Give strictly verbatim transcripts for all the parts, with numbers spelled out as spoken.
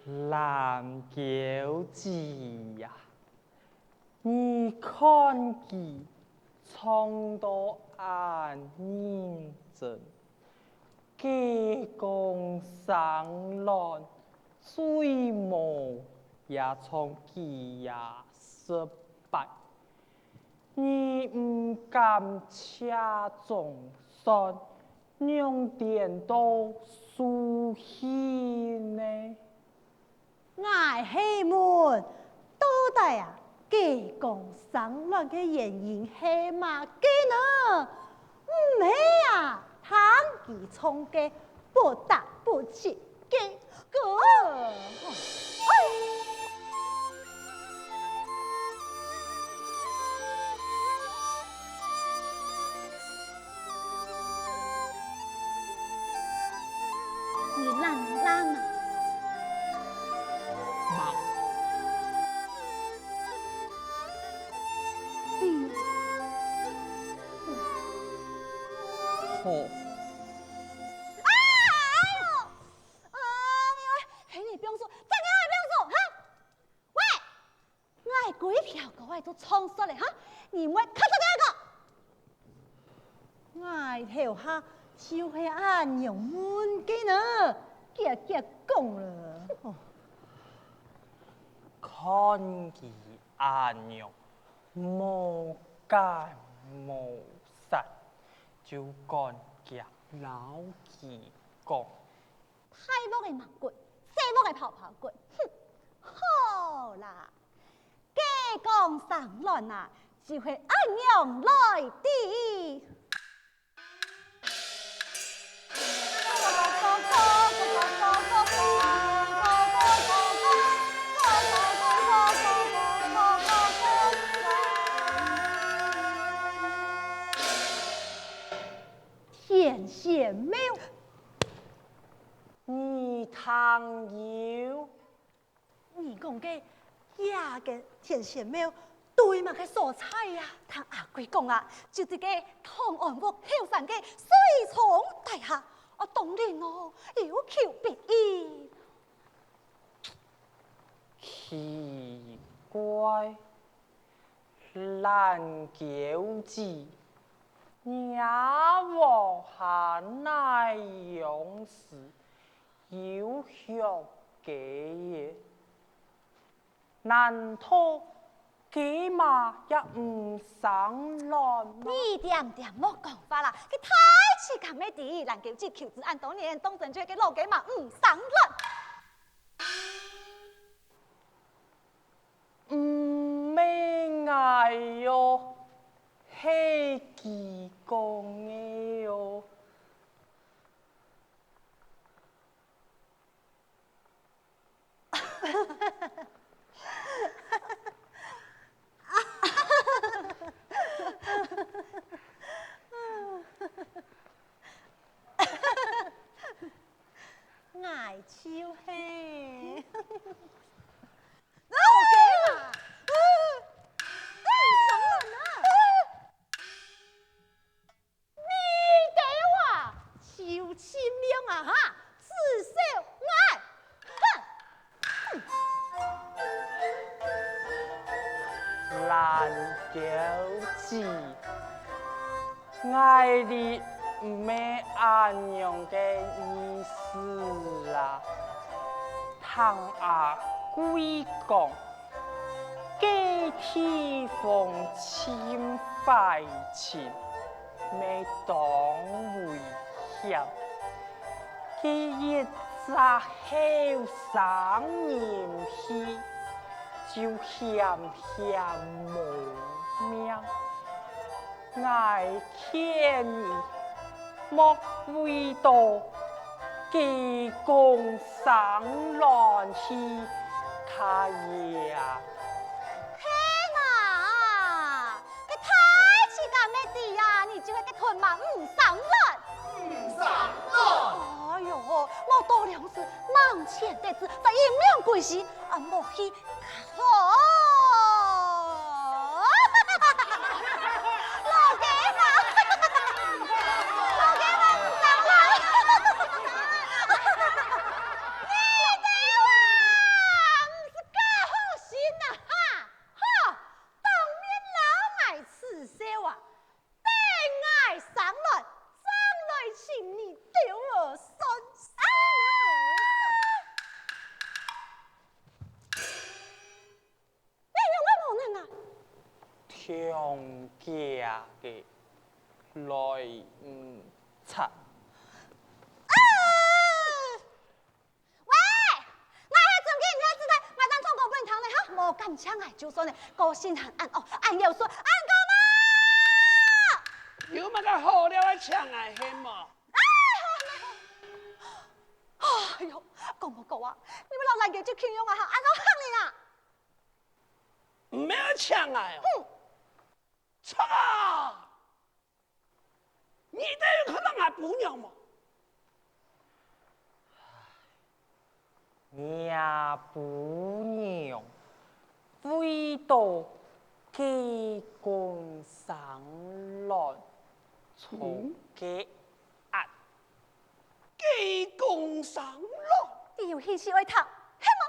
爛狗子啊，你看佢唱到恁認真，雞公生卵，最無也唱幾下失敗。你毋敢車中算，仰顛倒輸氣呢？ 𠊎係問，到底啊，雞公生卵个原因係麼个呢？毋係啊，聽佢唱歌不得不接雞公。哎！ 你爛爛啊！媽。對。好。啊！哎喲！啊，你會，嘿，你放手，真个會放手，哈？喂！ 𠊎歸條歌仔都唱煞了哈，你毋會較煞个啊！𠊎頭下就係恁樣問个呢，遽遽講了。看佢恁樣，無奸無煞，就趕遽摎佢講。 大鑊个盲骨，細鑊个泡泡骨，哼，好啦，雞公生卵啊，就係恁樣來个。天仙廟。 你聽有？你講个這个天仙廟對麼个所在啊？聽阿貴講啊，就在該唐安屋後山个水沖底下，啊，當靈哦，有求必應。奇怪，爛狗子，若屋下哪央時 有畜雞仔，難道雞嫲也毋生卵嗎？你恬恬莫講話啦，該大自家乜知，爛狗子求子恁多年，當真就係該老雞嫲毋生卵。毋係𠊎喲，係佢講个喲。 𠊎就係。老雞嫲，你毋生卵啊！ 你兜啊，就盡量啊哈，恥笑𠊎！哼！爛狗子，𠊎哩毋係恁樣个意思啦。聽阿貴講， 該地方盡壞情，乜當危險。佢一隻後生人去，就險險無命。 𠊎勸你，莫為著雞公生卵去較野啊！係啊，該大自家乜知啊，你就係該魠嫲毋生卵。毋生卵！哎喲，無多兩時，網前得子，發現命歸西，啊，莫去 好！老雞嫲，老雞嫲毋生卵！你兜啊！強強个來毋掣。啊！喂，𠊎係正經，毋係姿態，𠊎單唱歌分你聽呢哈，無敢請𠊎就算了，歌聲還恁惡，恁有水，恁高嘛！有麼个好料愛請𠊎係無？哎喲，講無講啊，你們老懶个就形容啊哈，恁好喊你啦！毋係愛請𠊎哦？哼！ 操！你兜有看到𠊎餔娘無？若餔娘飛到雞公生卵床个閼。雞公生卵？你有興趣愛聽，係無？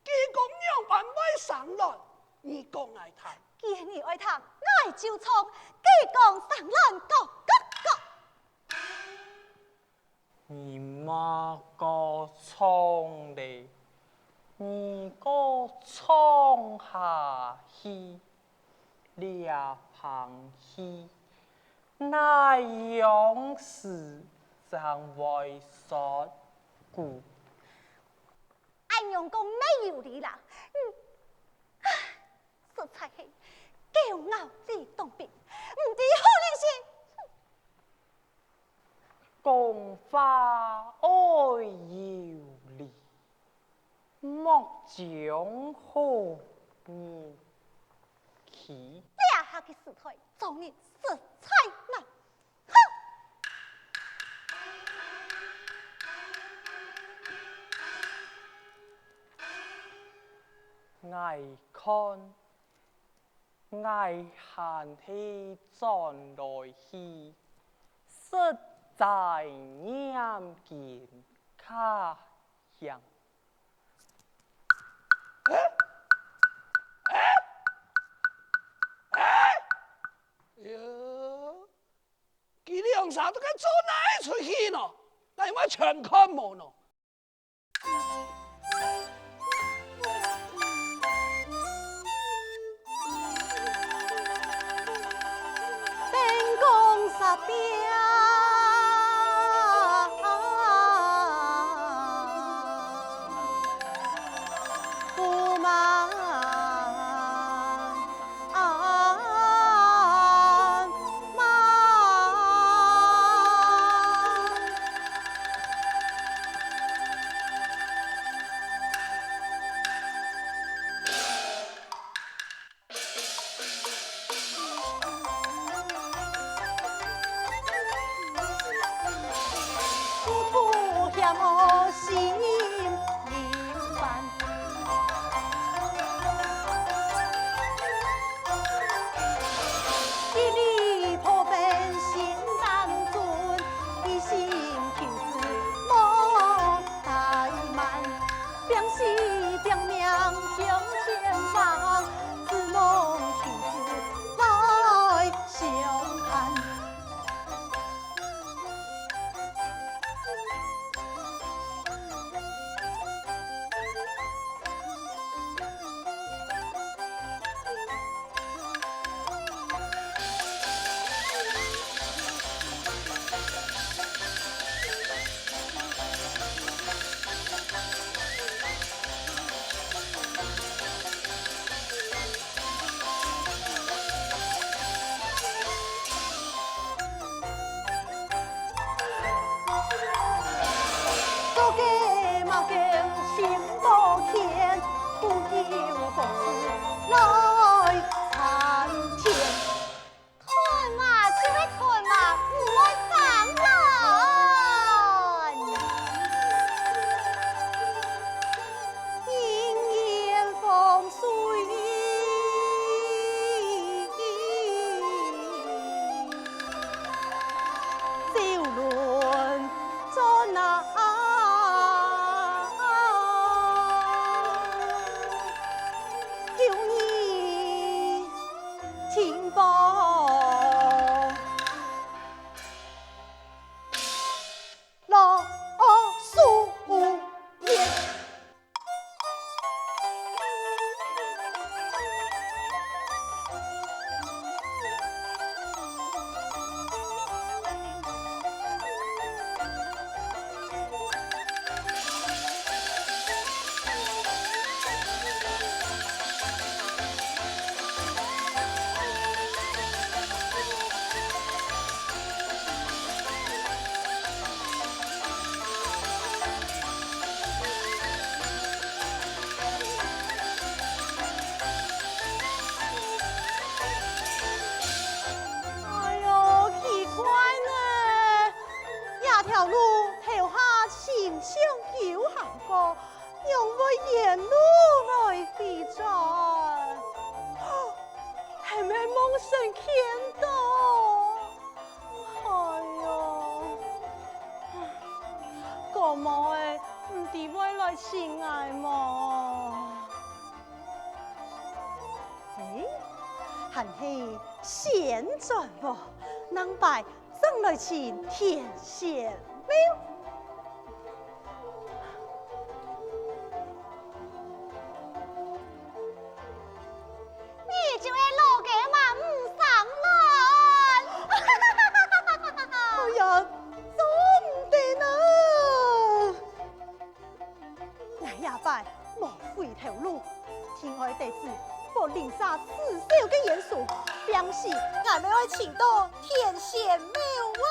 雞公仰般會生卵？你講𠊎聽。既然你愛聽，𠊎就唱雞公生卵咯咯咯。你莫過唱咧，你過唱下去，這棚戲哪央時正會煞痀？ 恁樣講乜有理啦。嗯，唉，實在係狗咬呂洞賓，毋知好人心。講話愛有理，莫將好人欺。這下个時代，做人實在難。 哼！𠊎看，𠊎還係轉來去，實在念經較行。欸？欸？欸？哎喲！ 佢兩儕都該做哪出戲呢？𠊎仰會全看無呢？燈光煞掉，布幔 暗暗。有行過，仰會沿路來回轉？係毋係夢神牽到？哎喲，姑母仔，毋知會來尋𠊎無？欸，還係先轉屋，另擺正來尋天仙廟。 你就係老雞嫲毋生卵。哎呀，做毋得啊！𠊎這擺無回頭路，只好得知佛林社自小个冤仇，平時𠊎乜愛尋到天仙廟啊！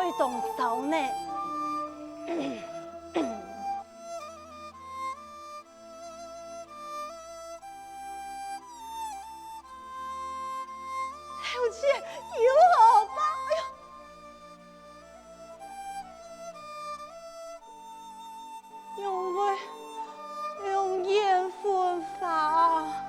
會當燒呢。而且有河壩，哎喲！ 仰會兩眼昏花啊？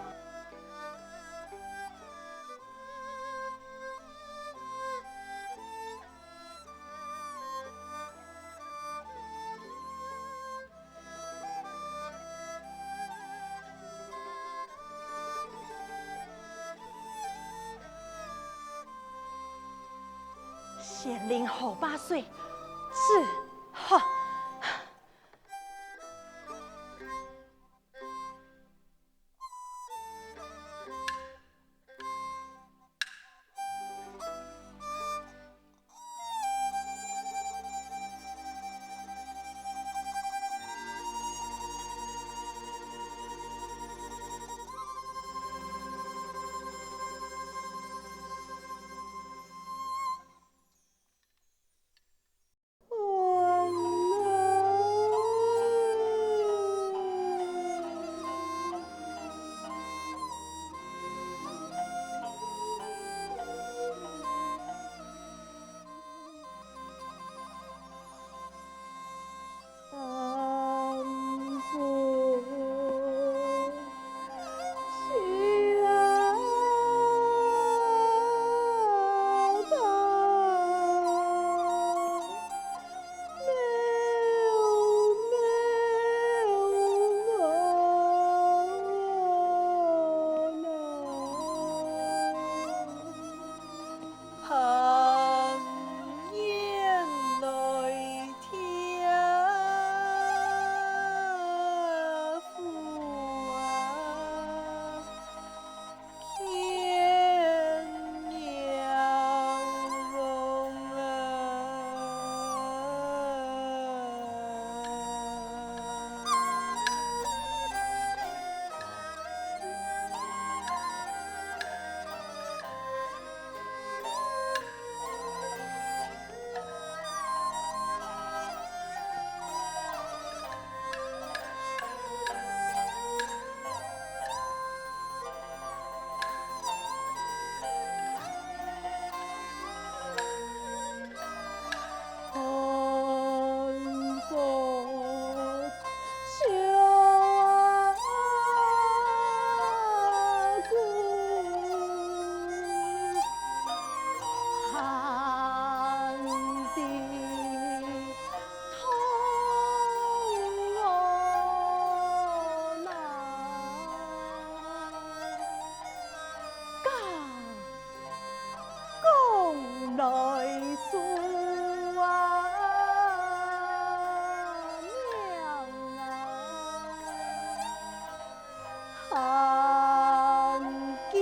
先啉河壩水，是，哈。 寒雁來聽雨啊，牽娘郎啊。 江来水啊，娘啊，寒九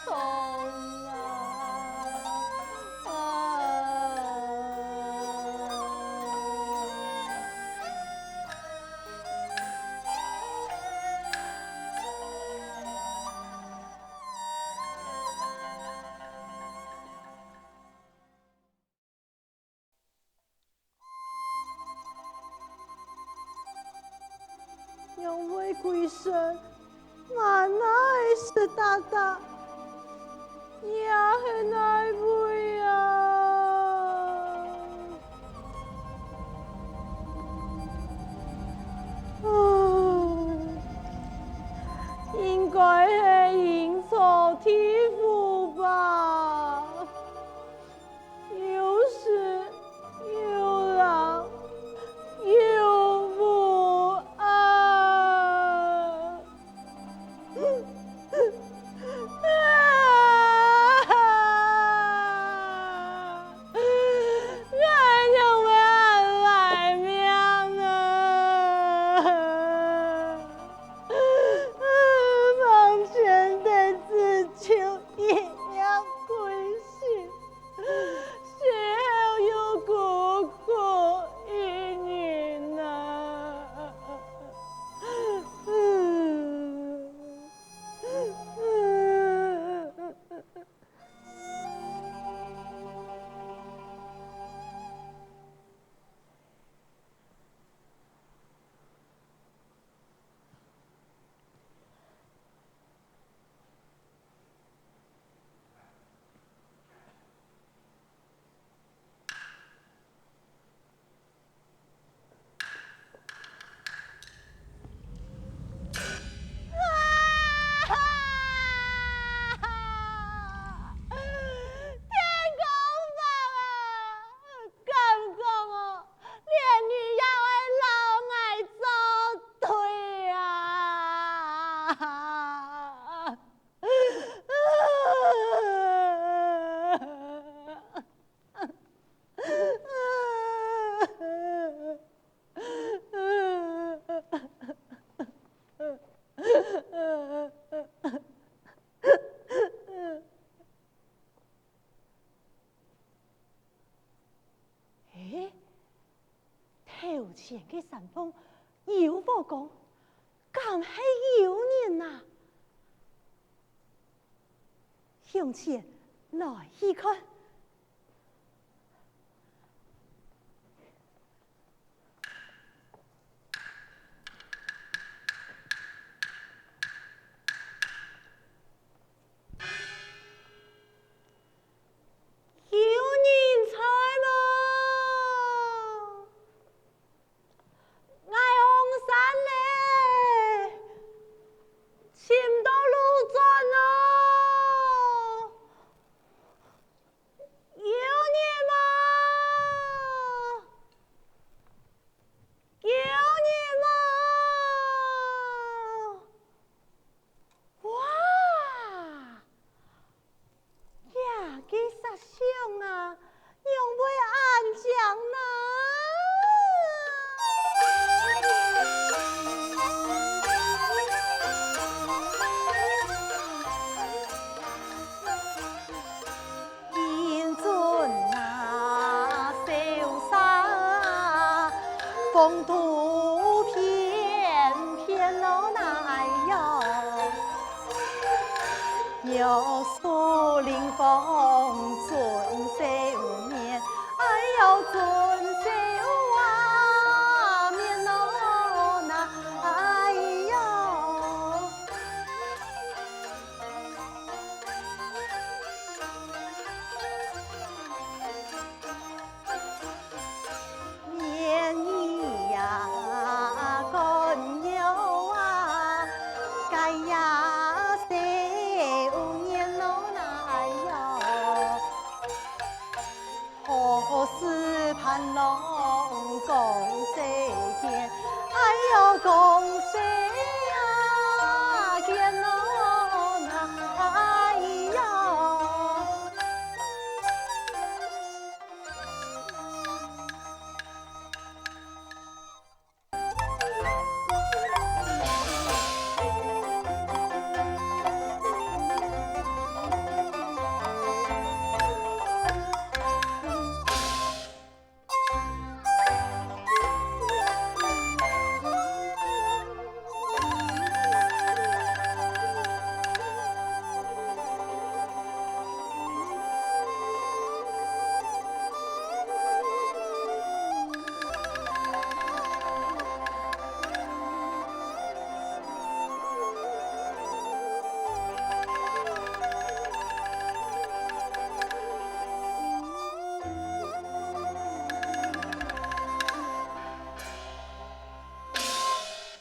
霜啊，啊。仰會歸身，滿哪係濕答答，這係哪位啊？啊，應該係陰曹地府吧。 又濕又冷又烏暗。前个山縫有火光，敢係有人啊？向前來去看。 有人在無？𠊎黃山咧，尋毋到路轉哦！有人無？有人無？ 哇！這个石像啊，仰會恁靚呢？